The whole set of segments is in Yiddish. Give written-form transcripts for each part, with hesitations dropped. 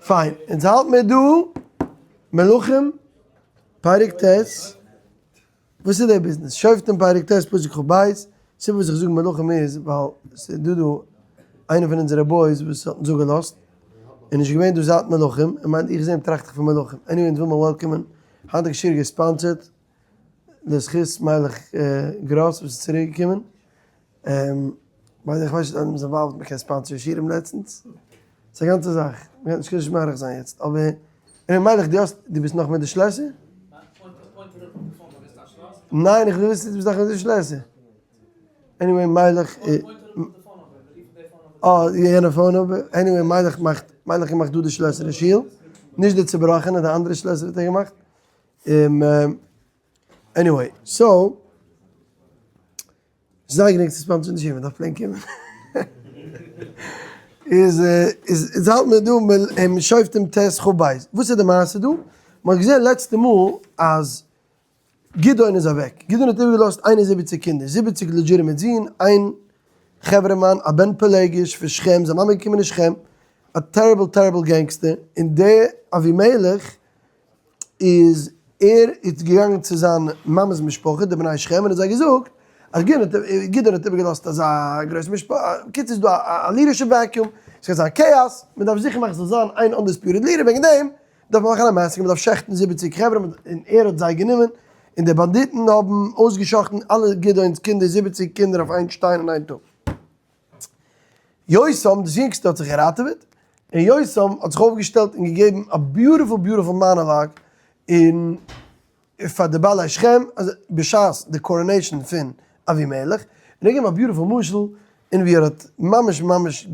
פיין, אונז האלט מיר דא מלכים פרק ט', וואס איז די ביזנעס? שופטים פרק ט' פסוק כ"ב, סיבה וואס איך זאג מלכים איז ווייל ס'איז דא דא איינער פון אונזערע boys וואס האט אונז אפגעלאזט, און נישט געווען דא זייט מלכים, ער מיינט איך זעה אים טראכט איך פון מלכים, anyway אונז וויל מיר welcome ען, היינטיגע שיעור גע sponsor ט לזכות מיילעך גראס וואס איז צוריק געקומען. ווייל איך ווייס נישט אויב מ'איז involved מ'קען sponsor ען שיעורים לעצטנס, ס'איז א גאנצע זאך, מ'גייט נישט נישט מאריך זיין יעצט, אבער און מיילעך דו האסט דו ביסט נאך מיט די שלעסער? ניין איך וויל וויסן צו דו ביסט נאך מיט די שלעסער. anyway מיילעך אה יענע phone number, anyway מיילעך מאכט מיילעך געמאכט דא די שלעסער אין שול, נישט די צובראכענע די אנדערע שלעסער האט ער געמאכט, און anyway so. זייער גרינג צו sponsor ן די שיעור, מ'דארף plain קומען. איז איז איז האלט מיר דא אין שופטים ט כ ב. וואס איז די מעשה דא? מ'האט געזען לעצטע מאל אז גדעון איז אוועק. גדעון האט איבערגעלאזט 71 קינדער, 70 legitimate זין, איין חברה'מאן, א בן פילגש פון שכם, זיין מאמע איז געקומען אין שכם, א terrible terrible gangster, און דער אבימלך איז ער איז געגאנגען צו זיין מאמע'ס משפחה די בני שכם און האט זיי געזאגט אז גדעון האט איבערגעלאזט אזא גרויסע משפחה, בקיצור איז דא א leadership vacuum, עס גייט זיין כאאס, מען דארף זיכער מאכן ס'זאל זיין איין undisputed leader, וועגן דעם דארף מען מאכן א massacre, מען דארף שעכטן 70 חברה, און ער האט זיי גענומען, און די באנדיטן האבן אויסגעשאכטן אלע גדעון'ס קינדער, 70 קינדער אויף איין שטיין אין איין טאג. יותם דאס יונגסטע האט זיך געראטעוועט, און יותם האט זיך אויפגעשטעלט און געגעבן א beautiful beautiful מאנאלאג און פאר די בעלי שכם אז בשעת די coronation פון אבימלך, און ער האט געגעבן א beautiful משל און ווי ער האט ממש ממש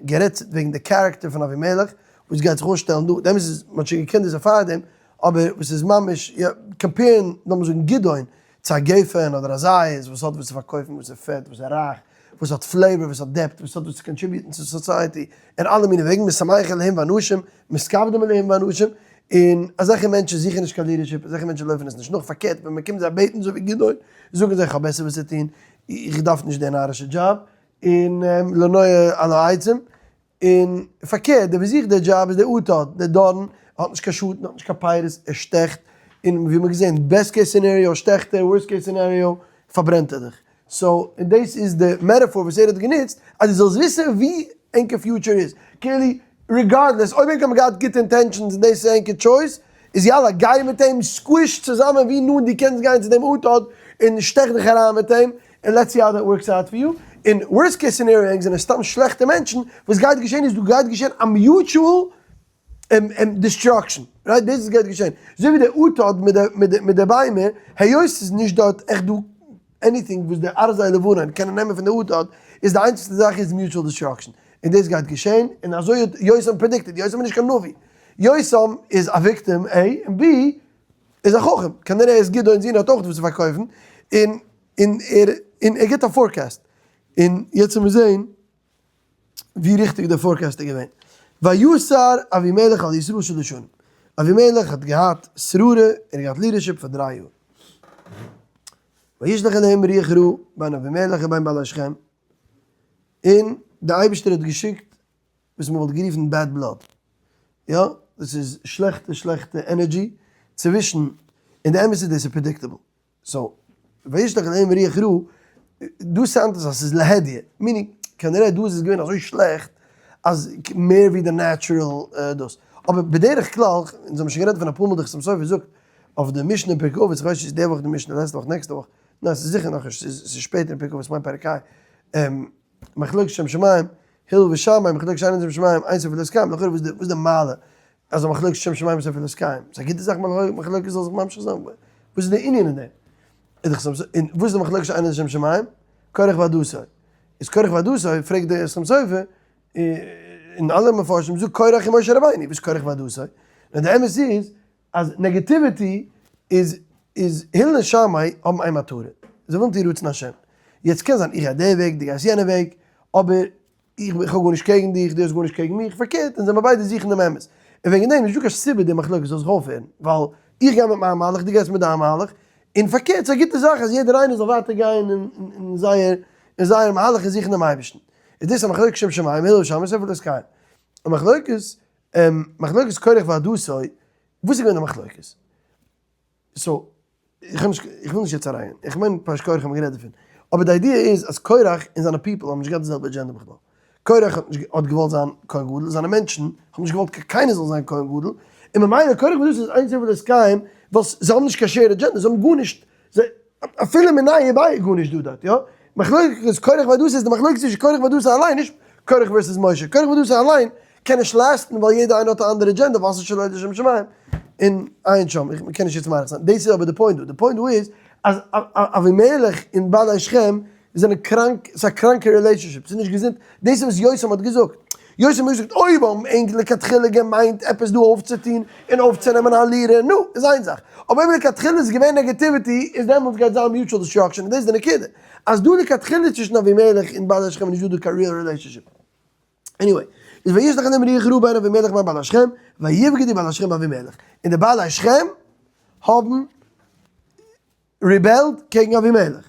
גערעדט וועגן די character פון אבימלך וואס גייט זיך אויסשטעלן דא, די אמת איז מען האט שוין געקענט דאס פארדעם, אבער וואס איז ממש compare ן לאמיר זאגן גדעון צו א גפן אדער א זית וואס האט וואס צו פארקויפן וואס איז פעט וואס איז רייך וואס האט flavor, וואס האט depth, וואס האט וואס צו contribute ן צו society, אין אלע מיני וועגן, משמח אלהים ואנשים, מתכבדים אלהים ואנשים, און אזעלכע מענטשן זוכן נישט קיין leadership, אזעלכע מענטשן לויפן עס נישט נאך, פארקערט ווען מען קומט זיי בעטן אזוי ווי גדעון, זאגן זיי איך האב בעסער וואס צו טון, איך דארף נישט די נארישע דזשאב, און לנוע על העצים, און פארקערט דער וואס זוכט די דזשאב איז דער אטד, דער דארן, ער האט נישט קיין שאטן, ער האט נישט קיין פירות, ער שטעכט, און ווי מ'האט געזען, best case scenario שטעכט ער, worst case scenario פארברענט ער דיך. so, און דאס איז די metaphor וואס ער האט גענוצט, אז דו זאלסט וויסן ווי ענקער future איז. כאילו, regardless, אויב ענק האבן געהאט גוטע intentions און דאס איז ענקער choice, איז יאללה, גיי מיט אים, squish צוזאמען ווי נאנט דו קענסט גיין צו דעם אטד, און שטעך דיך אריין מיט אים, און let's see how that works out for you, און worst case scenario ענק זענען סתם שלעכטע מענטשן, וואס גייט געשען איז דא גייט געשען א mutual destruction, right? דאס איז גייט געשען, אזוי ווי די אטד מיט די ביימער, היות ס'איז נישט דארט עכט דא anything וואס די ארזי לבנון קענען נעמען פון די אטד, איז די איינציגסטע זאך איז mutual destruction, און דאס גייט געשען, און אזוי האט יותם predicted, יותם איז נישט קיין נביא, יותם איז א victim A, און B איז א חכם, כנראה איז גדעון'ס זון האט אויך וואס צו פארקויפן, און און ער און ער גיבט א forecast, און יעצט וועלן מיר זעהן ווי ריכטיג די forecast איז געווען. ויסר אבימלך על ישראל שלש שנים, אבימלך האט געהאט שררה, ער האט געהאט leadership פאר דריי יאר. וישלח אלהים רוח רעה בין אבימלך ובין בעלי שכם, און די אייבערשטער האט געשיקט וואס מען וואלט גערופן bad blood, יא, דאס איז שלעכטע שלעכטע energy צווישן, און די אמת איז דאס איז predictable, so, וישלח אלהים רוח רעה, דא sound ט עס אז ס'איז להדיא, meaning, כנראה דא איז עס געווען אזוי שלעכט אז מער ווי די natural דאס, אבער בדרך כלל, אונז האבן שוין גערעדט פון אפאר מאל די חתם סופר זאגט אויף די משנה אין פרקי אבות, כ'ווייס נישט צו ס'איז די וואך די משנה, לעצטע וואך, נעקסטע וואך, ניין ס'איז זיכער נאכנישט, ס'איז שפעטער אין פרקי אבות, כ'מיין פרק ה, מחלוקת שם שמים, הלל ושמאי, מחלוקת שאינה לשם שמים, אין סופה להתקיים, לכאורה וואס איז די מעלה אז א מחלוקת שם שמים סופה להתקיים? ס'איז א גוטע זאך מחלוקת זאל זיך ממשיך זיין? וואס איז די ענין אין דעם? און וואס איז די מחלוקת שאינה לשם שמים? קרח ועדתו. איז קרח ועדתו, פרעגט דער חתם סופר, און אלע מפרשים זאגט קרח און משה רבינו, וואס איז קרח ועדתו? נאר די אמת איז אז negativity איז איז הלל און שמאי האבן איין מטרה, זיי ווילן טון רצון השם. יעצט קען זיין איך גיי די וועג, דו גייסט יענע וועג, אבער איך איך האב גארנישט קעגן דיך, דו האסט גארנישט קעגן מיך, פארקערט אונז זעמער ביידע זוכן דעם אמת. און וועגן דעם נישטא קיין סיבה די מחלוקת זאל זיך אויפהערן, ווייל איך גיי מיט מיין מהלך, דו גייסט מיט דיין מהלך, און פארקערט ס'איז א גוטע זאך אז יעדער איינער זאל ווייטער גיין אין זייער אין זייער מהלך און זוכן דעם אייבערשטן. איז דאס א מחלוקת שם שמים, הלל ושמאי, ספר דאס קיין. א מחלוקת. מחלוקת קרח ועדתו, וואס איז געווען די מחלוקת? so, איך האב נישט, איך וויל נישט יעצט אריינגיין, איך מיין פרשת קרח האבן מיר גערעדט דערפון, אבער די idea איז אז קרח און זיינע people האבן נישט געהאט די זעלבע agenda בכלל, קרח האט נישט האט געוואלט זיין כהן גדול, זיינע מענטשן האבן נישט געוואלט קיינער זאל זיין כהן גדול, און ממילא קרח ועדתו איז איין זעלבע הסכם, ווייל זיי האבן נישט קיין shared agenda, זיי האבן גארנישט, זיי, אפילו מיניה וביה גארנישט דא דארט, יא? מחלוקת קרח ועדתו איז די מחלוקת צווישן קרח ועדתו אליין, נישט קרח versus משה, קרח ועדתו אליין קען נישט last ן ווייל יעדער איינער האט א אנדערע agenda ווייל ס'איז שלא לשם שמים, און עיין שם, איך קען נישט יעצט מאריך זיין, דאס איז אבער די point דא, די point דא איז אז אבימלך און בעלי שכם זענען קראנק, ס'איז א קראנקע relationship, ס'איז נישט געזונט, דאס איז וואס יותם האט געזאגט, יותם האט געזאגט אויב האבן ענק לכתחילה געמיינט עפעס דא אויפצוטון און אויפצונעמען א לירה, נו, איז איין זאך, אבער אויב לכתחילה איז געווען negativity איז דעמאלטס גייט זיין mutual destruction, און דאס איז די נקודה, אז דא לכתחילה צווישן אבימלך און בעלי שכם איז נישט דא דא קיין real relationship. Anyway, איז וישלח אלקים רוח רעה בין אבימלך ובין בעלי שכם, ויבגדו בעלי שכם באבימלך. און די בעלי שכם האבן rebelled קעגן אבימלך.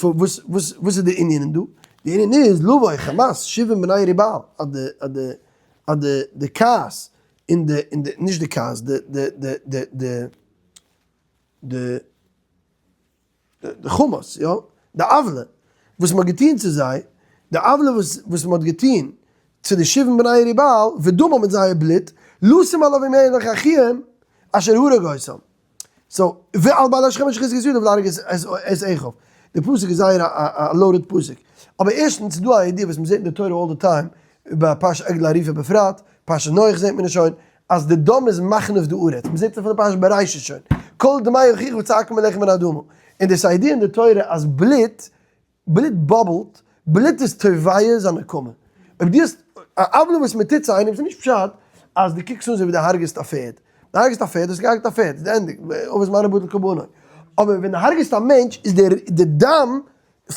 וואס וואס וואס איז די ענין אין דא? די ענין איז לבוא חמת שבעים בני ירובעל, אז די אז די אז די די כעס און די און די נישט די כעס די די די די די די די חמאס, יא, די עוולה וואס מ'האט געטון צו זיי, די עוולה וואס וואס מ'האט געטון צו די שבעים בני ירובעל, ודמם מיט זייער בלוט, לשום על אבימלך אחיהם אשר הרג אותם. So, ועל בעלי שכם אשר חזקו את ידם להרוג את אחיו. די פסוק איז זייער א loaded פסוק. אבער ערשטנס איז דא א idea וואס מ'זעט אין די תורה all the time, ביי פרשת עגלה ערופה בפרט, פרשת נח זעט מען עס שוין, אז די דם איז מכניף די ארץ, מ'זעט עס אפילו פרשת בראשית שוין, קול דמי אחיך וצעקה מלחם מן האדמה, און דאס idea אין די תורה אז בלוט, בלוט bubble ט, בלוט איז תובע זיין נקמה, אויב דו האסט א עוולה וואס מ'טוט צו איינעם, ס'איז נישט פשט אז דו קוקסט אן אזוי ווי דו הרג'סט א פערד, דו הרג'סט א פערד, האסט געהרג'ט א פערד, איז ענדיג, אבות מנה בטל קרבנו, אבער ווען דו הרג'סט א מענטש איז די דם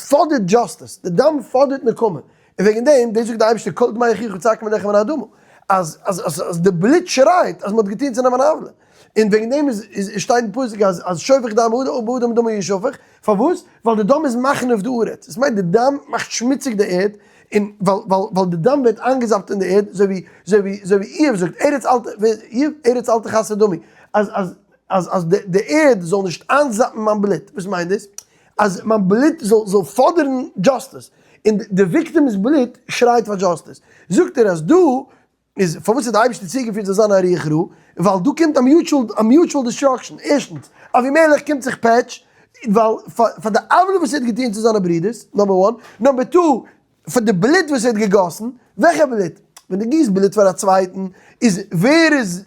פאדערט justice, די דם פאדערט נקמה, און וועגן דעם, דאס זאגט די אייבערשטער קול דמי אחיך צעקה מלחם מן האדמה, אז אז אז אז די בלוט שרייט אז מען האט געטון צו נעמען עוולה, און וועגן דעם איז איז שטייט אין פסוק אז אז שופך דם האדם באדם דמו ישפך, פארוואס? ווייל די דם איז מכניף די ארץ, עס מיינט די דם מאכט שמוציג די ערד, און ווייל ווייל ווייל די דם ווערט איינגעזאפט אין די ערד, אזוי ווי אזוי ווי אזוי ווי איוב זאגט ארץ אל איוב ארץ אל תכסה דמי, אז אז אז אז די די ערד זאל נישט איינזאפן מיין בלוט, וואס מיינט דאס? אז מיין בלוט זאל זאל פאדערן justice, און די victim's בלוט שרייט פאר justice, זאגט ער אז דא איז פארוואס האט די אייבערשטער צוגעפירט זאל זיין א רוח רעה, ווייל דא קומט א mutual א mutual destruction, ערשטנס, אבימלך קומט זיך פעטש, ווייל פאר די עוולה וואס ער האט געטון צו זיינע ברודערס, number one, number two, פאר די בלוט וואס ער האט געגאסן, וועלכע בלוט? ווען דו גיסט בלוט פאר א צווייטן, איז ווער איז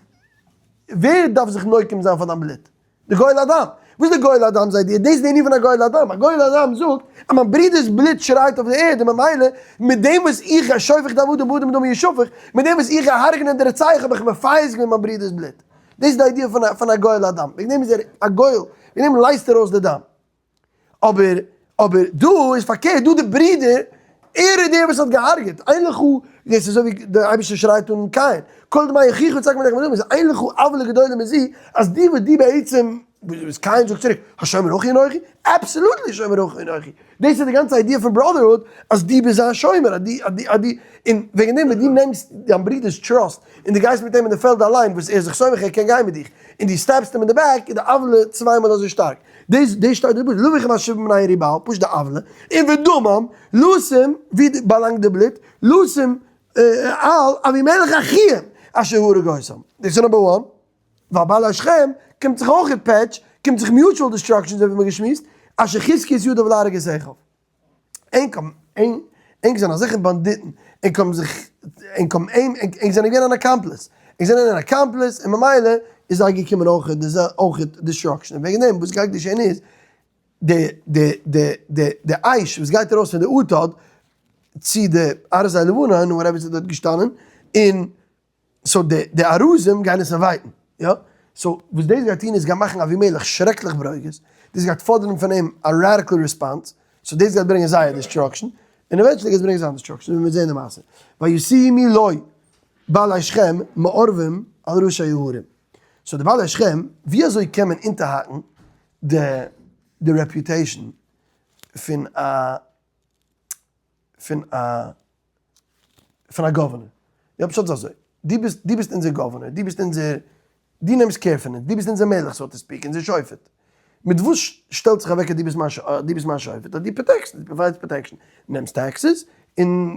ווער דארף זיך נוקם זיין פאר דיין בלוט? די גואל הדם. וואס איז די גואל הדם זייט דיר? דאס איז די ענין פון א גואל הדם. א גואל הדם זאגט אז מיין ברודער'ס בלוט שרייט אויף די ערד און ממילא מיט דעם וואס איך גיי שופך דם אדם באדם דמו ישפך, מיט דעם וואס איך גיי הרג'נען די רוצח האב איך מפייס געווען מיין ברודער'ס בלוט. דאס איז די idea פון א גואל הדם. וועגן דעם איז ער א גואל. וועגן דעם לייזט ער אויס די דם. אבער אבער דא איז פארקערט, דא די ברודער, ער איז דער וואס האט געהארגעט, אין לך, דאס איז אזוי ווי דער אייבערשטער שרייט אן קין, קול דמי אחיך צעק מלחם אדמה, איז אין לך עוולה גדולה מזו, אז די וואס די בעצם, וואס קין זאגט צוריק, השומר אחי אנכי? Absolutely שומר אחי אנכי! דאס איז די גאנצע idea פון brotherhood, אז דו ביסט זיין שומר, אז דו אז דו אז דו, און וועגן דעם ווען דו נעמסט דיין ברודער'ס trust, און דו גייסט מיט אים אין די פעלד אליין, וואס ער איז זיך סומך ער קען גיין מיט דיך, און דו stab סט אים אין די back, איז די עוולה צוויי מאל אזוי שטארק. דאס דאס שטייט דא לבוא חמת שבעים בני ירובעל, פשוט די עוולה, און ודמם, לשום, ווי באלאנגט די בלוט, לשום על אבימלך אחיהם אשר הרג אותם. דאס איז number one. ווייל בעלי שכם קומט זיך אויך פעטש, קומט זיך mutual destruction אזוי ווי מ'האט געשמועסט, אשר חזקו את ידיו להרוג את אחיו. ענק האבן ענק ענק זענען אזעלכע באנדיטן, ענק האבן זיך ענק האבן אים ענק זענען געווען אן accomplice, ענק זענען אן accomplice און ממילא איז זיי געקומען אויך די זעלבע אויך destruction, און וועגן דעם וואס גייט געשען איז די די די די די אש וואס גייט ארויס פון די אטד צו די ארזי לבנון און whatever ס'איז דארט געשטאנען און so די די ארזים גייען עס invite ן, יא? So וואס דאס גייט טון איז גייט מאכן אבימלך שרעקליך ברוגז, דאס גייט פאדערן פון אים א radical response, so דאס גייט ברענגען זייער destruction, און eventually גייט עס ברענגען זיין destruction, ווי מיר זעהן די מעשה. וישימו לו בעלי שכם מעורבים על ראשי ההרים. So די בעלי שכם, ווי אזוי קען מען אונטערהאקן די די reputation פון א פון א פון א governor? יא פשט איז אזוי. דו ביסט, דו ביסט אונזער governor, דו ביסט אונזער, דו נעמסט care פון אונז, דו ביסט אונזער מלך so to speak, אונזער שופט. מיט וואס שטעלט זיך אוועק אז דו ביסט מיין דו ביסט מיין שופט? אז דו protect סט, דו provide סט protection, נעמסט taxes, און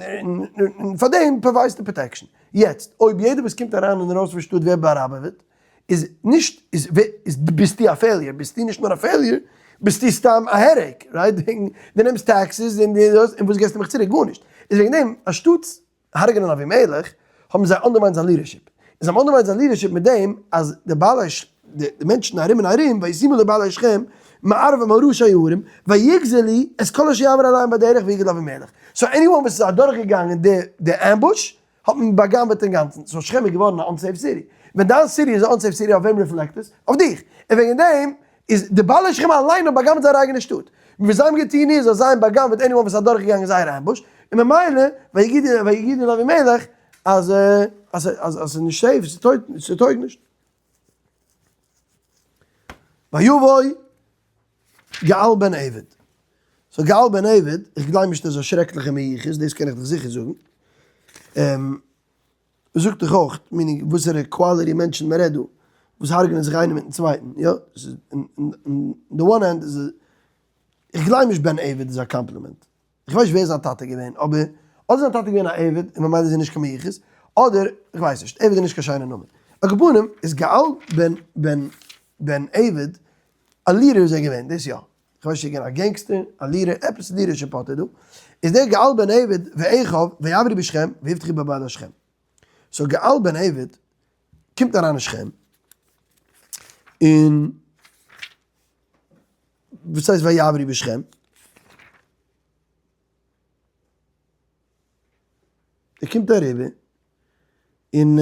און פאר דעם provide סטו protection. יעצט, אויב יעדער וואס קומט אריין און ארויס פון שטאט ווערט באראבעוועט, איז נישט, איז איז ביסטו א failure, ביסטו נישט נאר א failure, ביסטו סתם א headache, right? דו נעמסט taxes און דאס, און וואס געסטו מיך צוריק? גארנישט. איז וועגן דעם, אנשטאטס הרג'נען אבימלך, האבן זיי undermined זיין leadership. און זיי האבן undermined זיין leadership מיט דעם אז די בעלי ש, די מענטשן ארום און ארום, וישימו לבעלי שכם מערבים על ראשי ההרים, ויגזלו את כל אשר יעבור עליהם בדרך ויגד לאבימלך. so anyone וואס איז אדורכגעגאנגען די די ambush, האט מען בא'גנב'עט אינגאנצן. so שכם איז געווארן א unsafe city. ווען דיין city איז א unsafe city אויף וועם reflect עס? אויף דיך. און וועגן דעם איז די בעלי שכם אליין האבן בא'גנב'עט זייער אייגענע שטאט. וואס זיי האבן געטון איז אז זיי האבן בא'גנב'עט anyone וואס איז אדורכגעגאנגען זייער ambush, און ממילא ויגידו לאבימלך אז אז אז ס'איז נישט safe, ס'טויג נישט. ויבוא געל בן עבד. so געל בן עבד, איך גלייב נישט ער איז א שרעקליכע מיוחס, דאס קען איך דיך זיכער זאגן. זאגט דאך אויך, meaning וואסערע quality מענטשן מען רעדט דא, וואס הרג'נען זיך איינער מיטן צווייטן, יא, אין די one hand איז, איך גלייב נישט בן עבד איז א קאמפלימענט, איך ווייס נישט ווער זיין טאטע איז געווען, אבער אדער זיין טאטע איז געווען א עבד און ממילא איז ער נישט קיין מיוחס, אדער איך ווייס נישט, עבד איז נישט קיין שיינע נאמען. על כל פנים איז געל בן בן בן עבד א leader איז ער געווען, דאס יא. כ'ווייס נישט, געווען א gangster, א leader, עפעס leadership האט ער דא, איז דער געל בן עבד ואחיו ויעברו בשכם ויבטחו בבעלי שכם. so געל בן עבד קומט אריין אין שכם, און וואס הייסט ויעברו בשכם? ער קומט אריבער און.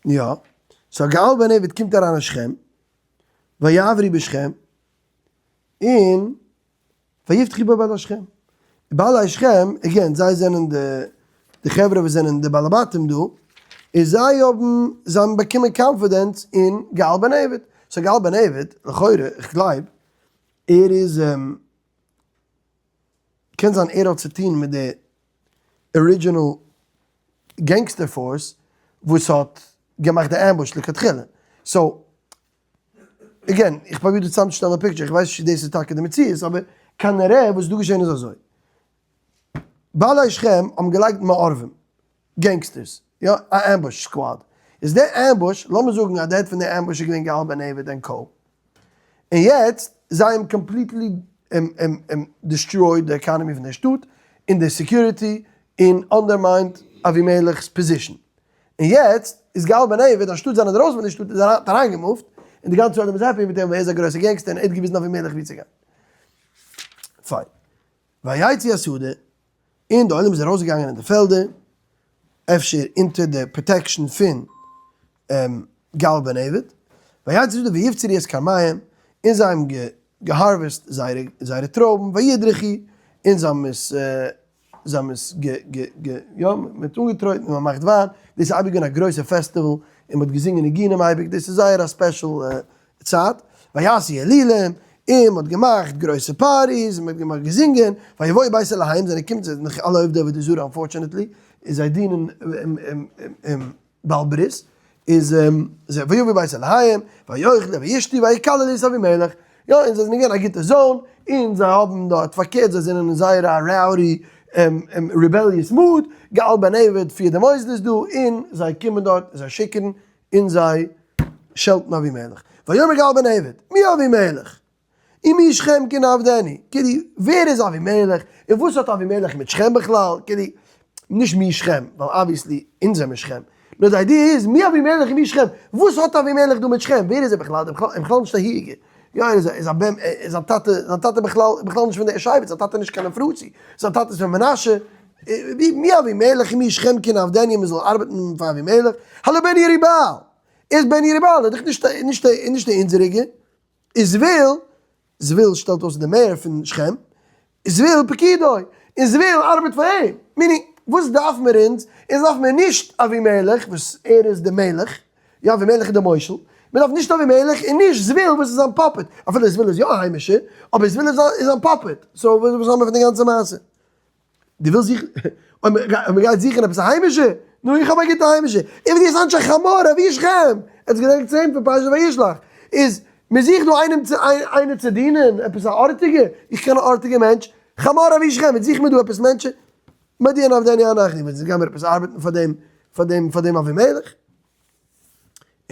יא, so געל בן עבד קומט אריין אין שכם, ויעברו בשכם, און ויבטחו בבעלי שכם. בעלי שכם, again, זיי זענען די די חברה וואס זענען די בעלי בתים דא, און זיי האבן זיי האבן באקומען confidence אין געל בן עבד. so געל בן עבד, לכאורה, איך גלייב, ער איז, קען זיין ער האט צוטון מיט די original gangster force וואס האט געמאכט די ambush לכתחילה. so again, איך פרוביר דא צוזאמצושטעלן א picture, איך ווייס נישט צו דאס איז טאקע די מציאות, אבער כנראה וואס איז דא געשען איז אזוי. בעלי שכם האבן געלייגט מערבים, gangsters, יא, א ambush squad. איז די ambush, לאמיר זאגן אז די head פון די ambush איז געווען געל בן עבד and co. און יעצט, זיי האבן completely destroyed די economy פון די שטאט, און די security, און undermined אבימלך'ס position. און יעצט איז געל בן עבד אנשטאט זיין אינדרויסן פון די שטאט איז ער אריינגעמופט, און די גאנצע עולם איז happy מיט אים ווייל ער איז א גרויסע gangster און ער האט געוויזן אבימלך ווי צו גיין. פיין. ויצאו השדה, און די עולם איז ארויסגעגאנגען אין די פעלדער, אפשר אונטער די protection פון געל בן עבד, ויצאו השדה ויבצרו את כרמיהם, און זיי האבן גע harvest זייערע טרויבן, וידרכו, און זיי האבן עס זיי האבן עס גע גע גע יא מען האט אנגעטרויטן און מען מאכט וויין, דאס איז אייביג געווען א גרויסע festival און מען האט געזינגען ניגונים אייביג, דאס איז זייער א special צייט, ויעשו אלילים, און מען האט געמאכט גרויסע parties און מען האט געמאכט געזינגען, ויבואו בית אלהיהם, זענען קומט זיי נאך אלע עובדי עבודה זרה unfortunately, און זיי דינען בעל ברית, איז זיי ויבואו בית אלהיהם, ויאכלו וישתו ויקללו את אבימלך, יא און זיי זענען געווען א גוטע זוהן, און זיי האבן דארט פארקערט זיי זענען אין זייער א rowdy rebellious mood, געל בן עבד פירט די מוסדות דא, און זיי קומען דארט און זיי שיכור'ן און זיי שעלטן אבימלך, ויאמר געל בן עבד, מי אבימלך? ומי שכם כי נעבדנו, כאילו ווער איז אבימלך, און וואס האט אבימלך מיט שכם בכלל, כאילו, נישט מי שכם, ווייל obviously אונז זעמיר שכם, נאר די idea איז מי אבימלך ומי שכם, וואס האט אבימלך דא מיט שכם, ווער איז ער בכלל, ער איז בכלל נישט א היגער, יא ער איז א, איז א בן, זיין טאטע, זיין טאטע בכלל, בכלל נישט פון די שבט, זיין טאטע איז נישט קיין אפרתי, זיין טאטע איז פון מנשה, מי אבימלך ומי שכם כי נעבדנו מען זאל ארבעטן פאר אבימלך, הלא בן ירובעל, איז בן ירובעל, איז דאך נישט, נישט, נישט די אונזעריגע. זבול, זבול שטעלט אויס די mayor פון שכם, זבול פקידו, און זבול ארבעט פאר אים, meaning. וואס דארף מיר אונז? אונז דארף מיר נישט אבימלך וואס ער איז די מלך, יא אבימלך איז די מושל, מען דארף נישט אבימלך און נישט זבול וואס איז זיין puppet, אפילו זבול איז יא א היימישער, אבער זבול איז זיין puppet, so וואס האבן מיר פון די גאנצע מעשה? דו ווילסט זוכן, אויב מען גייט זוכן עפעס א היימישע, נו איך האב א גוטע היימישע, איבער די אנשי חמור אבי שכם, עטס געדענקטס אים פון פרשת וישלח, איז מען זוכט דא איינעם צו איינער צו דינען, עפעס א ארטיגע, איך קען א ארטיגע מענטש, חמור אבי שכם, יעצט זוכן מיר דא עפעס מענטשן, מדוע נעבדנו אנחנו, ווען גיימיר עפעס ארבעטן פאר דעם, פאר דעם, פאר דעם אבימלך?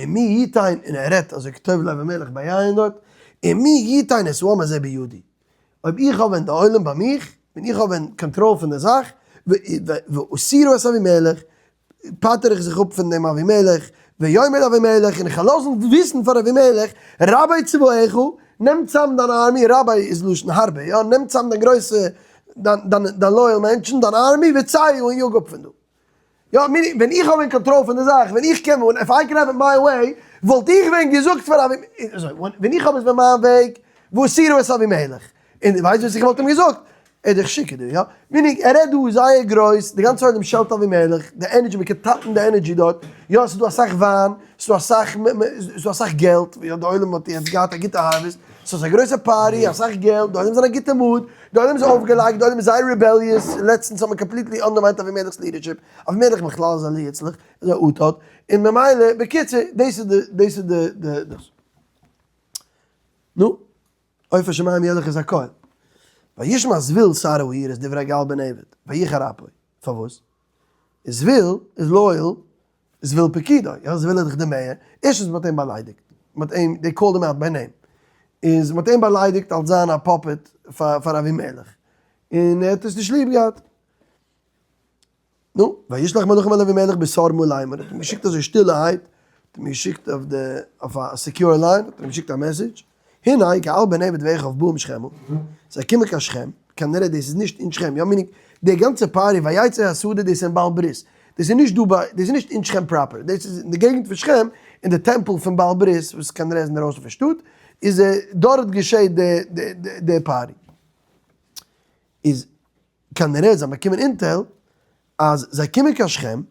ומי יתן, און ער רעדט אזוי כטוב לאבימלך ביין דארט, ומי יתן את העם הזה בידי, אויב איך האב ווען די עולם ביי מיך, ווען איך האב ווען קאנטראל פון די זאך, ואסירה את אבימלך, פטר איך זיך אפ פון דעם אבימלך, ויאמר אבימלך, און איך וועל לאזן וויסן פאר אבימלך, רבה צבאך, נעם צאם דיין army, רבה איז לשון הרבה, יא, נעם צאם דיין גרויסע, דיין loyal מענטשן, דיין army, וצא און יאג אפ פון דא. יא, ווען איך האב ווען קאנטראל פון די זאך, ווען איך קען ווען, if I can have it my way, וואלט איך ווען געזאגט פאר אבי, אזוי, ווען איך האב עס ווען מיין וועג, ואסירה את אבימלך. און דו ווייסט וואס איך וואלט אים געזאגט? ער איז דאך שיכור דא, יא? meaning, ער רעדט דא זייער גרויס, די גאנצע עולם שעלט אבימלך, די energy, מען קען tap ן די energy דארט, יא, ס'איז דא אסאך וויין, ס'איז דא אסאך, ס'איז דא אסאך געלט, יא, די עולם האט יעצט געהאט א גוטע harvest, ס'איז א גרויסע party, אסאך געלט, די עולם איז אין א גוטע mood, די עולם איז אויפגעלייגט, די עולם איז זייער rebellious, לעצטנס האט מען completely undermined אבימלך'ס leadership, אבימלך בכלל איז א לא יוצלח, איז א אטד, און ממילא, בקיצור, דאס איז די, דאס איז די, די, דאס. נו, עוף השמים ילך את הכל. וישמע זבול שר העיר את דברי געל בן עבד, ויחר אפו. פארוואס? זבול איז loyal, זבול פקידו, יא, זבול איז דאך די mayor, ערשטנס מ'האט אים באליידיגט, מ'האט אים, they called him out by name, איז מ'האט אים באליידיגט אלס זיין א puppet פאר אבימלך, און ער האט עס נישט ליב געהאט. נו, וישלח מלאכים אל אבימלך בתרמה לאמר, האט אים געשיקט אזוי שטילערהייט, האט אים געשיקט אויף די, אויף א secure line, האט ער אים געשיקט א message, הנה געל בן עבד ואחיו באים שכמה, זיי קומען קיין שכם, כנראה דאס איז נישט אין שכם, יא meaning, די גאנצע party ויצא השדה דאס איז אין בעל ברית, דאס איז נישט דא ביי, דאס איז נישט אין שכם proper, דאס איז אין די געגנט פון שכם, אין די טעמפל פון בעל ברית, וואס כנראה איז אינדערויסן פון שטאט, איז דארט געשעט די party. איז כנראה זיי באקומען intel אז זיי קומען קיין שכם,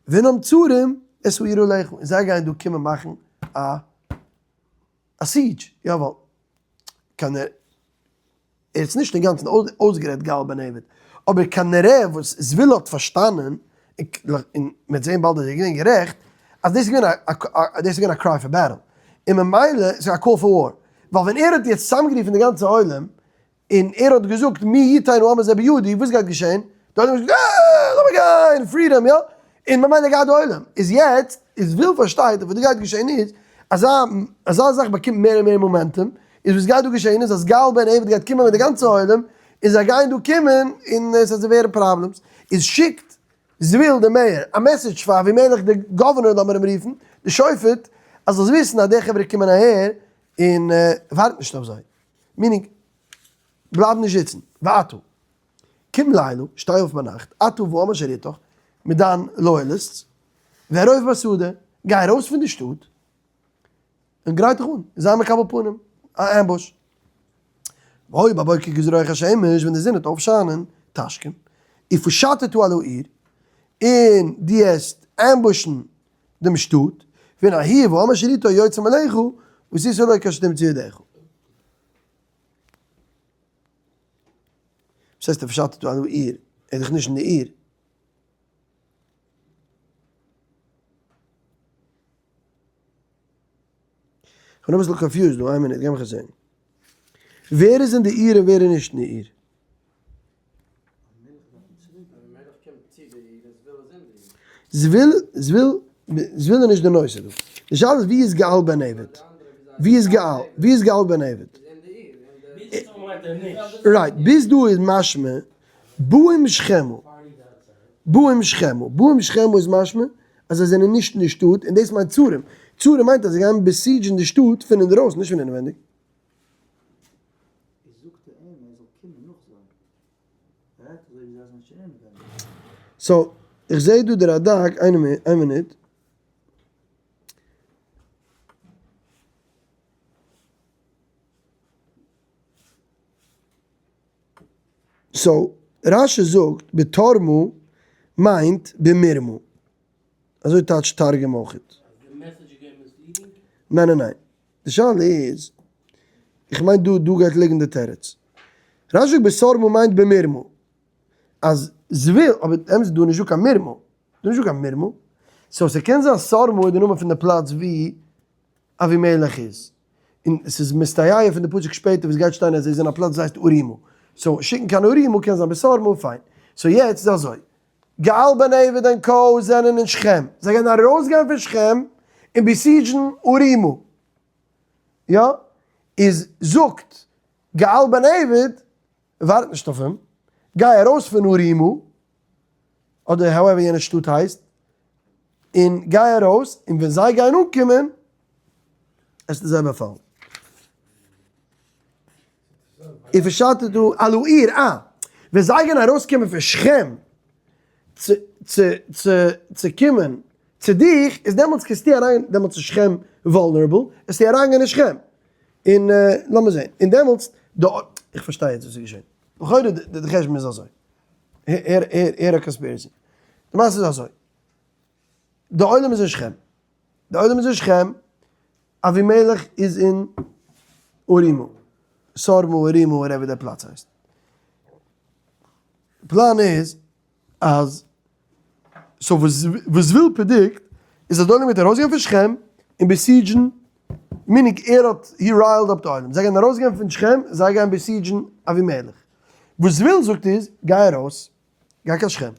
והנם צרים את העיר עליך, און זיי גייען דא קומען מאכן א א siege, יא ווייל כנראה, ער איז נישט אינגאנצן אויסגערעדט געל בן עבד, אבער כנראה וואס זבול האט פארשטאנען, און מ'וועט זען באלד אז ער איז געווען גערעכט, אז דאס איז געווען א דאס איז געווען א cry for battle, און ממילא איז א call for war, ווייל ווען ער האט יעצט צוזאמגערופן די גאנצע עולם, און ער האט געזאגט מי יתן העם הזה בידי, וואס גייט געשען? די עולם האט געזאגט אה, לאמיר גיין, freedom, יא? און ממילא גייט די עולם. איז יעצט, איז וויל פארשטייט וואס דא גייט געשען איז, אזא אזא זאך באקומט מער און מער momentum, איז וואס גייט דא געשען איז אז געל בן עבד גייט קומען מיט די גאנצע עולם, און זיי גייען דא קומען און עס וועט ווערן problems, איז שיקט זבול די mayor א message פאר אבימלך די גאווערנאר לאמיר אים רופן, די שופט, אז זאלסט וויסן אז די חברה קומען אהער און ווארט נישט אויף זיי. meaning, בלייב נישט זיצן, ועתה, קום לילה, שטיי אויף ביינאכט, אתה והעם אשר איתך, מיט דיין loyalists, וארוב בשדה, גיי ארויס פון די שטאט, און גרייט דיך אן, זיי מקבל פנים, א ambush. והיה בבוקר כזרוח השמש, ווען די זון וועט אויפשיינען, תשכים, ופשטת על העיר, און דו העסט ambush ן דעם שטאט, והנה הוא והעם אשר איתו יוצאים אליך, ועשית לו כאשר תמצא ידך. וואס הייסט ופשטת על העיר? ער איז דאך נישט אין די עיר. כ'בין אביסל confused דא, איין מינוט, גיב מיך א זען. ווער איז אין די עיר און ווער איז נישט אין די עיר? זבול, זבול, זבול איז נישט די נושא דא. די שאלה איז ווי איז געל בן עבד? ווי איז געל? ווי איז געל בן עבד? right, ביז דא איז משמע באים שכמה. באים שכמה. באים שכמה איז משמע אז זיי זענען נישט אין די שטאט, און דאס מיינט צרים. צרים מיינט אז זיי גייען besiege ן די שטאט פון אינדערויסן, נישט פון אינעווענדיג. so, איך זעה דא די רד"ק, איין מינוט. so, רש"י זאגט בתרמה. מיינט במרמה. אזוי טייטשט תרגום אויכעט. ניין ניין ניין. די שאלה איז, איך מיין דא דא גייט ליגן די תירוץ. רש"י זאגט בשרמה מיינט במרמה. אז זבול, אבער אמת איז דא נישטא קיין מרמה. דא נישטא קיין מרמה. so ס'קען זיין שרמה איז די נאמען פון די פלאץ ווי אבימלך איז. און ס'איז מסתייע פון די פסוק שפעטער וואס גייט שטיין אז ער איז אין א פלאץ וואס הייסט ארימה. so שיקן קיין ארימה קען זיין בשרמה, פיין. so יעצט איז אזוי. געל בן עבד און co זענען אין שכם. זיי גייען ארויסגיין פון שכם און besiege ן ארימה. יא? איז זאגט געל בן עבד, ווארט נישט אויף אים, גיי ארויס פון ארימה, אדער however יענע שטאט הייסט, און גיי ארויס, און ווען זיי גייען אנקומען, עסטו זיי באפאלן. ופשטת על העיר, אה, ווען זיי גייען ארויסקומען פון שכם צו צו צו צו קומען צו דיך, איז דעמאלטס קענסטו אריין, דעמאלטס איז שכם vulnerable, עסטו אריינגיין אין שכם. און לאמיר זען, און דעמאלטס, די, איך פארשטיי יעצט וואס איז געשען. לכאורה די חשבון איז אזוי. הער הער א conspiracy. די מעשה איז אזוי. די עולם איז אין שכם. די עולם איז אין שכם, אבימלך איז אין ארימה. סרמה, ארימה, whatever דער פלאץ הייסט. די פלאן איז אז, so וואס זבול predict איז אז די עולם גייט ארויסגיין פון שכם און besiege ן, meaning ער האט, he riled up די עולם. זיי גייען ארויסגיין פון שכם, זיי גייען besiege ן אבימלך. וואס זבול זאגט איז, גיי ארויס, גיי קיין שכם,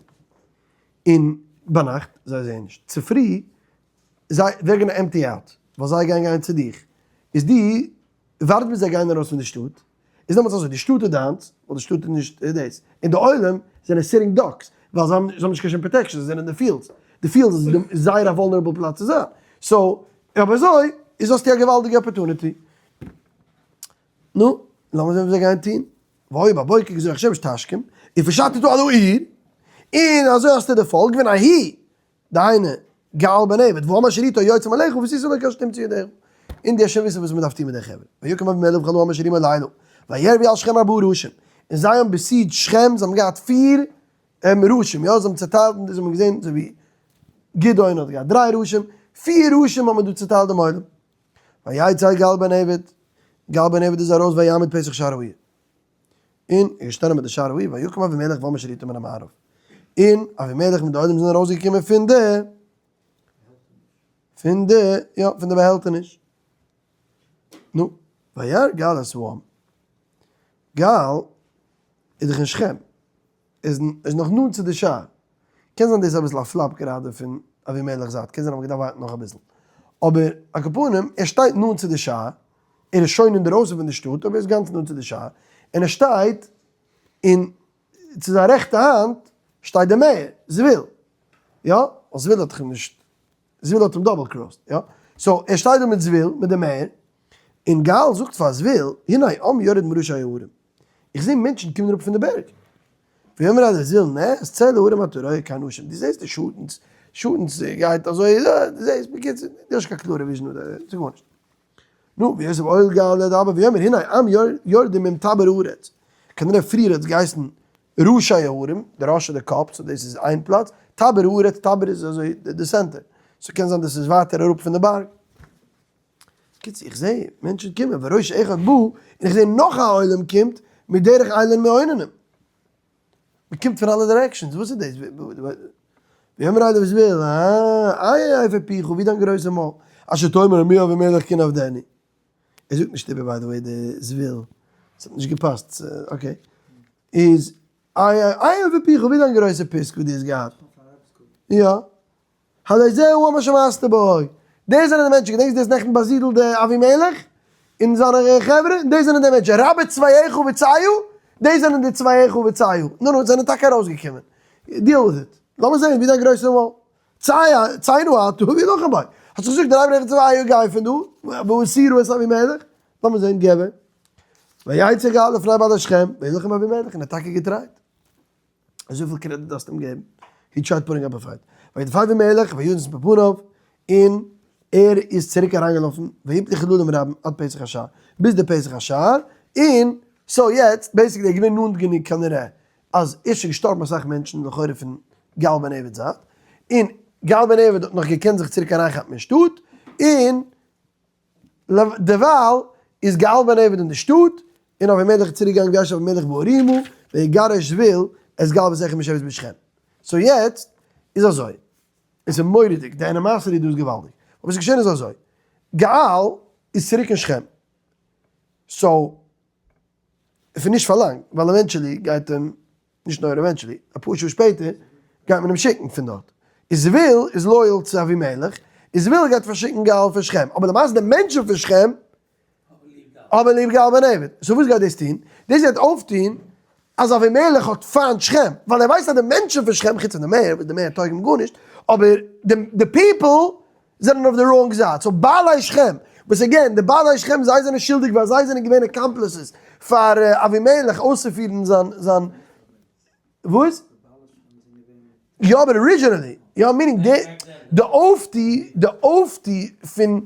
און ביינאכט, זיי זעען נישט, צופרי, זיי, they're gonna empty out, ווייל זיי גייען גיין צו דיך, איז דו, ווארט ביז זיי גייען ארויס פון די שטאט, איז דעמאלטס אזוי, די שטאט איז דיינס, ווייל די שטאט איז נישט דאס, און די עולם זענען sitting ducks, ווייל זיי האבן, זיי האבן נישט קיין שום protection, זיי זענען אין די fields, די fields איז זייער א vulnerable פלאץ צו זיין, so, אויב אזוי, איז האסטו א געוואלדיגע opportunity. נו, לאמיר זען וואס זיי גייען טון. והיה בבוקר כזרח השמש תשכים, ופשטת על העיר, און אזוי האסטו דערפאלג געווען אהי, דהיינו, געל בן עבד, והעם אשר איתו יוצאים אליך ועשית לו כאשר תמצא ידך. און דו האסט שוין וויסן וואס מען דארף טון מיט די חברה. ויקם אבימלך וכל העם אשר עמו לילה, ויערבו על שכם ארבעה ראשים. און זיי האבן besieged שכם, זיי האבן געהאט פיר ראשים, יא, זיי האבן צעטיילט, און דאס האט מען געזען, אזוי ווי גדעון האט געהאט דריי ראשים, פיר ראשים האט מען דא צעטיילט דעם עולם. ויצא געל בן עבד, געל בן עבד איז ארויס ויעמוד פתח שער העיר, און איז געשטאנען מיט די שער העיר, ויקם אבימלך והעם אשר אתו מן המערב, און אבימלך מיט די עולם זענען ארויסגעקומען פון די, פון די, יא, פון די באהעלטעניש. נו, וירא געל את העם, געל איז דאך אין שכם, איז איז נאך נאנט צו די שער. קען זיין דאס איז אביסל א flop גראדע פון אבימלך'ס זייט, קען זיין אז מ'האט געדארפט ווארטן נאך אביסל. אבער על כל פנים, ער שטייט נאנט צו די שער, ער איז שוין אינדערויסן פון די שטאט, אבער ער איז גאנץ נאנט צו די שער, און ער שטייט, און צו זיין רעכטע האנט שטייט דער mayor, זבול. יא? ווייל זבול האט דאך אים נישט זבול האט אים double crossed, יא? so ער שטייט דא מיט זבול, מיט די mayor, און געל זאגט פאר זבול, הנה עם יורד מראשי ההרים, איך זע מענטשן קומען אראפ פון די בערג. ויאמר אל זבול, נס, צא להרים אתה רואה כאן אנשים, דו זעסט די שאטנס, שאטנס גייט אזוי, דו זעסט, בקיצור, דו האסט קיין קלארע vision דא, ס'איז גארנישט. נו, ויוסף אל געל לדבר, ויאמר הנה עם יורדים ממטבר הארץ, כנראה פריער האט עס געהייסן ראשי ההרים, די ראש איז די קאפ, so דאס איז איין פלאץ, טבר הארץ, טבר איז אזוי די center, so קען זיין דאס איז ווייטער אראפ פון די בארג. קיצור איך זע מענטשן קומען, וראש אחד בא, און איך זע נאך א עולם קומט, מדרך אלון מעוננים. מען קומט פון אלע directions, וואס איז דאס? ויאמר אליו זבול, אה, איה איפה פיך, ווי דיין גרויסע מויל, אשר תאמר מי אבימלך כי נעבדנו. ער זאגט נישט איבער by the way די זבול, ס'האט נישט געפאסט, okay. איז איה איפה פיך, ווי דיין גרויסע פיסק וואס דו האסט געהאט. יא. הלא זה הוא העם אשר מאסת בו. דאס זענען די מענטשן, געדענקסט דו האסט נעכטן באזידלט די אבימלך און זיינע חברה? דאס זענען די מענטשן, רבה צבאיך וצאו, דאס זענען די צבאיך וצאו. נו נו, זענען טאקע ארויסגעקומען. deal with it. לאמיר זען ווי דיין גרויסע מויל. צאינו אתה וילחם בו. האט זיך געזאגט דער אייבערשטער צבאיו גיי פון דא, והסירו את אבימלך. לאמיר זען געב. ויצא געל לפני בעלי שכם, וילחם אבימלך, און ער האט טאקע גע try ט. אזויפיל קרעדיט דארפסטו אים געבן, he tried putting up a fight. וידפק אבימלך וינס מפניו, און ער איז צוריק אריינגעלאפן, ויפלו חללים רבים עד פתח השער, ביז די פתח השער, און so יעצט basically ער איז געווען נאנט גענוג כנראה אז עס איז שוין געשטארבן אסאך מענטשן לכאורה פון. גאל בן עבד זייט, און גאל בן עבד האט נאך געקענט זיך צוריק אריינכאפן אין שטאט, און דערווייל איז גאל בן עבד אין די שטאט, און אבימלך איז צוריק געגאנגען וישב אבימלך בערימו, ויגרש זבול את גאל ואת אחיו משבת בשכם. so יעצט איז אזוי, עס איז מורא'דיג, די animosity דא איז געוואלדיג, אבער וואס איז געשען איז אזוי, גאל איז צוריק אין שכם, so עס איז נישט פאר לאנג, ווייל eventually גייט אים, נישט נאר eventually, אפאר שעה שפעטער גייט מען אים שיקן פון דארט. איז זבול איז loyal צו אבימלך, איז זבול גייט פארשיקן גאל פון שכם, אבער למעשה די מענטשן פון שכם האבן ליב גאל בן עבד. so וואס גייט דאס טון? דאס גייט אויפטון אז אבימלך האט פיינט שכם, ווייל ער ווייסט אז די מענטשן פון שכם, חוץ פון די mayor, וואס די mayor טויג אים גארנישט, אבער די people זענען אויף די wrong זייט, so בעלי שכם, וואס again, די בעלי שכם זיי זענען שולדיג ווייל זיי זענען געווען accomplices פאר אבימלך אויסצופירן זיין זיין וואס? יא אבער originally, יא meaning די די אויפטו די אויפטו פון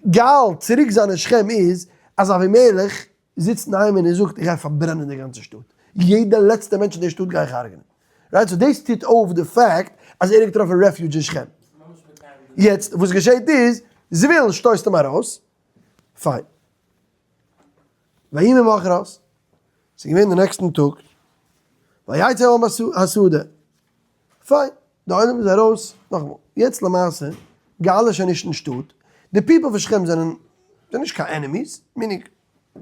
גאל צוריק זיין אין שכם איז אז אבימלך זיצט אינדערהיים און ער זאגט איך גיי פארברענען די גאנצע שטאט, יעדע לעצטע מענטש אין די שטאט גיי איך הרג'נען, right? so דאס טוט אויף די fact אז ער האט געטראפן refuge אין שכם. יעצט וואס געשעט איז, זבול שטויסט אים ארויס, פיין. ויהי ממחרת, ס'איז געווען די נעקסטן טאג, ויצא העם השדה, פיין, די עולם איז ארויס, נאכאמאל, יעצט למעשה, גאל איז שוין נישט אין שטאט, די people פון שכם זענען זענען נישט קיין enemies, meaning,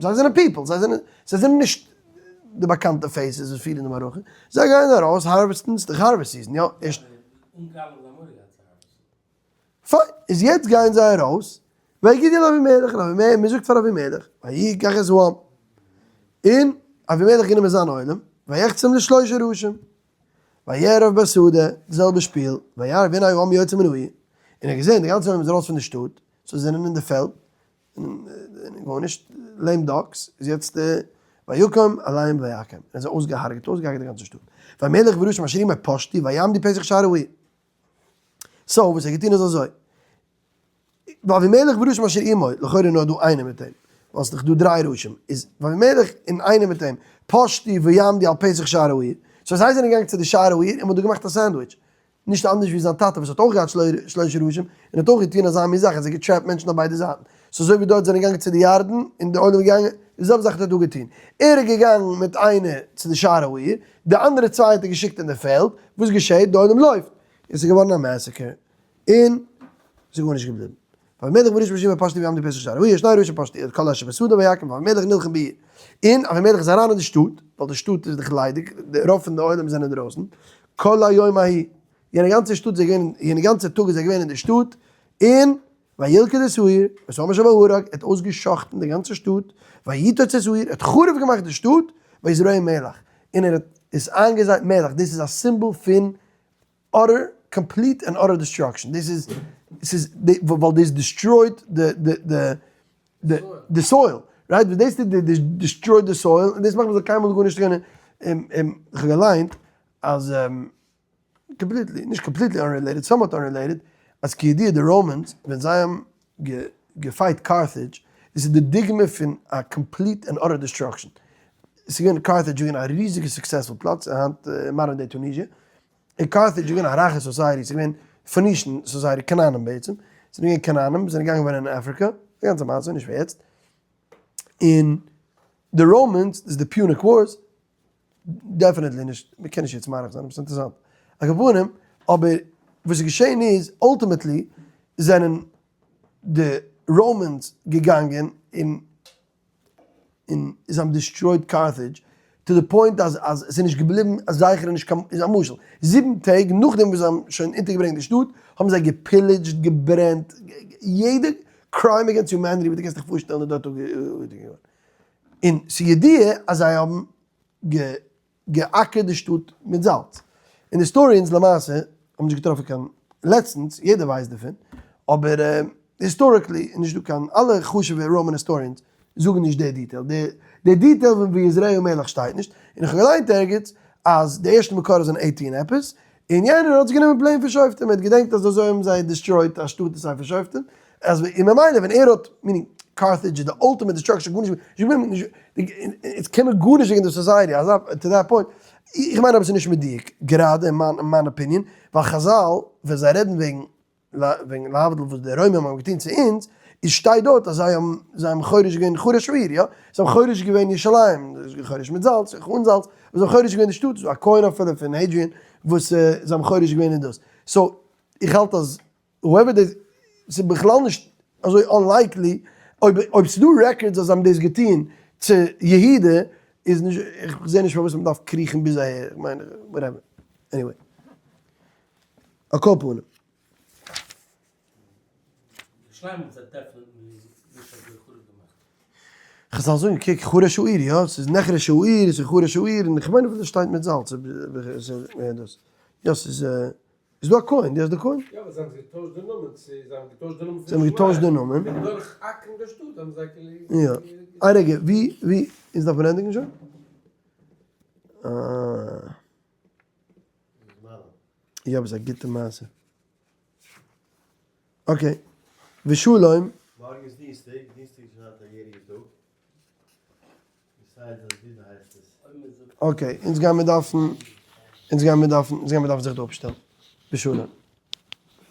זיי זענען people, זיי זענען, זיי זענען נישט די באקאנטע faces וואס פירן די מערכה, זיי גייען ארויס harvest ן, ס'דאך harvest season, יא, ערשט. אן גאל האבן זיי מורא געהאט צו harvest ן. פיין, איז יעצט גייען זיי ארויס, ויגידו לאבימלך, און אבימלך, מען זאגט פאר אבימלך, ויקח את העם, און אבימלך גענומען זיין עולם, ויחצם לשלושה ראשים, ויערב בשדה, די זעלבע שפיל, וירא והנה העם יוצא מן העיר, און ער האט געזען די גאנצע עולם איז ארויס פון די שטאט, so זענען אין די פעלד, און גארנישט, lame ducks, איז יעצט די ויקם עליהם ויכם, ער האט זיי אויסגעהארגעט, אויסגעהארגעט די גאנצע שטאט, ואבימלך והראשים אשר עמו פשטו, ויעמדו פתח שער העיר. so וואס ער האט געטון איז אזוי, ואבימלך והראשים אשר עמו, לכאורה איז נאר דא איינער מיט אים, ווייל ס'איז דאך דא דריי ראשים, איז ואבימלך און איינער מיט אים, פשטו ויעמדו על פתח שער העיר, so זיי זענען געגאנגען צו די שער העיר און מ'האט דא געמאכט א sandwich, נישט אנדערש ווי זיין טאטע וואס האט אויך געהאט שלושה ראשים און האט אויך געטון אזא מין זאך אז ער האט גע trap ט מענטשן אויף ביידע זייטן, so אזוי ווי דארט זענען געגאנגען צו די ירדן און די עולם איז געגאנגען, די זעלבע זאך האט ער דא געטון, ער איז געגאנגען מיט איינער צו די שער העיר, די אנדערע צוויי האט ער געשיקט אין די פעלד, וואס געשעט? די עולם לויפט, און ס'איז געווארן א massacre, און ס'איז גארנישט געבליבן. ואבימלך והראשים אשר עמו פשטו ויעמדו פתח שער העיר, שני ראשים פשטו את כל אשר בשדה ויכם ואבימלך נלחם בעיר. און אבימלך איז אריין אין די שטאט, ווייל די שטאט איז דאך ליידיג, די רוב פון די עולם זענען אינדרויסן, כל היום ההוא, יענע גאנצע שטאט איז ער געווען, יענע גאנצע טאג איז ער געווען אין די שטאט, און וילכד את העיר, ואת העם אשר בה הרג, ער האט אויסגעשאכטן די גאנצע שטאט, ויתץ את העיר, ער האט חרוב געמאכט די שטאט, ויזרעה מלח, און ער האט עס איינגעזייט מלח, דאס איז א סימבאל פון utter, complete and utter destruction, דאס איז, ס'איז, ווייל דאס destroy ט די, די, די, די, די soil, right, וואס דאס טוט, דאס destroy ט די soil, און דאס מאכט מ'זאל קיינמאל גארנישט קענען, איך האב געליינט אז completely, נישט completely unrelated, somewhat unrelated, אז כידוע די Romans ווען זיי האבן גע fight Carthage, דאס איז די דוגמא פון א complete and utter destruction, ס'איז געווען Carthage איז געווען א ריזיגע successful פלאץ, היינט modern day Tunisia, און Carthage איז געווען א רייכע society, ס'איז געווען Phoenician society, כנענים בעצם, ס'זענען געווען כנענים, זענען געגאנגען וואוינען אין אפריקע, די גאנצע מעשה, נישט פאר יעצט, און די Romans, דאס איז די Punic Wars, definitely נישט, מען קען נישט יעצט מאריך זיין אבער ס'איז אינטערעסאנט. על כל פנים, אבער וואס איז געשען איז, ultimately זענען די Romans געגאנגען און און זיי האבן destroyed Carthage to the point אז אז עס איז נישט געבליבן א זכר און נישט קיין, איז א משל, 7 טעג נאכדעם וואס זיי האבן שוין אונטערגעברענגט די שטאט, האבן זיי גע pillage ט, געברענט, יעדע crime against humanity וואס דו קענסט דיך פארשטעלן איז דארט אפגעטון געווארן. און ס'איז ידוע אז זיי האבן געאקערט די שטאט מיט זאלץ. און historians למעשה האבן נישט געטראפן קיין, לעצטנס, יעדער ווייסט דערפון, אבער historically איז נישט דא קיין, אלע חשוב'ע Roman historians זאגן נישט די detail. די detail פון ויזרעהו מלח שטייט נישט. און איך האב געליינט ערגעץ אז די ערשטע מקור איז אין eighteen עפעס, און יענער האט זיך גענומען blame פון שופטים, ער האט געדענקט אז אזוי האבן זיי destroyed א שטאט אין ספר שופטים, אז און ממילא ווען ער האט, meaning Carthage איז די ultimate destruction, גארנישט, נישט געבליבן, נישט, עס קען מען גארנישט זאגן די society, אזא to that point. איך מיין אבער ס'איז נישט מדויק, גראדע אין מיין opinion, ווייל חזל ווען זיי רעדן וועגן וועגן להבדיל וואס די רוימים האבן געטון צו אונז, איז שטייט דארט אז זיי האבן זיי האבן חורש געווען חורש העיר, יא? זיי האבן חורש געווען ירושלים, חורש מיט זאלץ, אן זאלץ, זיי האבן חורש געווען די שטאט, ס'איז דא א coin אפילו פון Hadrian וואס זיי האבן חורש געווען און דאס. so איך האלט אז whoever דאס, ס'איז בכלל נישט אזוי unlikely, אויב אויב ס'איז דא records אז זיי האבן דאס געטון צו יהודה, איז נישט, איך זע נישט פארוואס מ'דארף קריכן ביז אהער, איך מיין whatever, anyway. על כל פנים. ירושלים האבן זיי definitely נישט אזוי חרוב געמאכט. חזל זאגן קוק חרש העיר יא, ס'איז נחרש העיר, ס'איז חרש העיר, און כ'מיין אפילו ס'שטייט מיט זאלץ דאס, יא ס'איז איז דא א coin, דו האסט די coin? יא אבער זיי האבן געטוישט די נאמען צו, זיי האבן געטוישט די נאמען פון זיי האבן געטוישט די נאמען. און דורך האקן די שטאט האבן זיי כאילו. יא. איין רגע, ווי ווי אונז דארף מען ענדיגן שוין? אה. יא אבער ס'איז א גוטע מעשה. okay. ושלום. מארגן איז דינסטאג, דינסטאג איז שוין היינט א יעריגע טאג. okay, אונז גיימיר דארפן, אונז גיימיר דארפן, אונז גיימיר דארפן זיך דא אפשטעלן. בשלום.